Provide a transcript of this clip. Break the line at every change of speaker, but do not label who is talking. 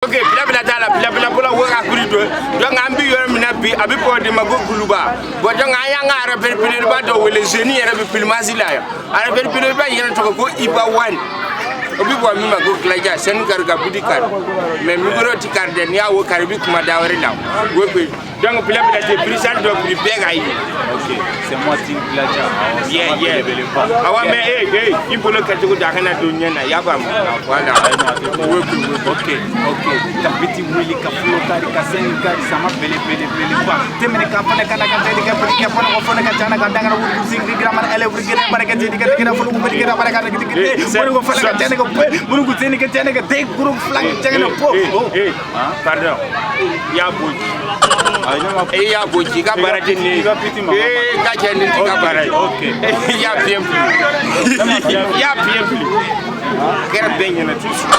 Ok, bila bila t'a la, bila bila bɔla wo ka kuri don. Donc an bi yɔrɔ min na bi, a bɛ fɔ o de ma ko guluba. Bon, donc an y'an ka rappeur belebeleba dɔ wele, jeune yɛrɛ bɛ Pilimasi la yan. Rappeur belebeleba in yɛrɛ tɔgɔ ko Iba One. O bɛ bɔ min ma ko Kilaja sɛni kari ka budi kari, mais micro ti kari dɛ. N'i y'a wo kari, i bɛ kuma da wɛrɛ la wo pe. Donc bila bila tɛ brisal dɔ biri bɛɛ k'a ye.
Ok, c'est moi Team Kilaja.
Yeah. Awa, mais hey hey, i bolo kɛcogo da, a kana don ɲɛ na, i y'a faamu? Voilà, wo pe wo.
Ok. Ka biti wuli ka fulo kari ka sen kari sama bele bele bele ba. Temene ka fana kana ka tele ka fana ka fana ka fana ka jana ka dangana wuri sing gira mana ele wuri gira bara ka tele ka gira fulu ko gira bara ka tele munu ko fana ka tele ka pe munu ko tele ka tele ka te guru flang tele po.
Eh, pardon, i y'a boji. E y'a boji, i ka baara tɛ nin ye.
I ka piti ma.
Ee, ka cɛ, nin t'i ka baara ye.
Ok.
I y'a bien fili, i y'a bien fili, a kɛra bɛɛ ɲɛna tout de suite.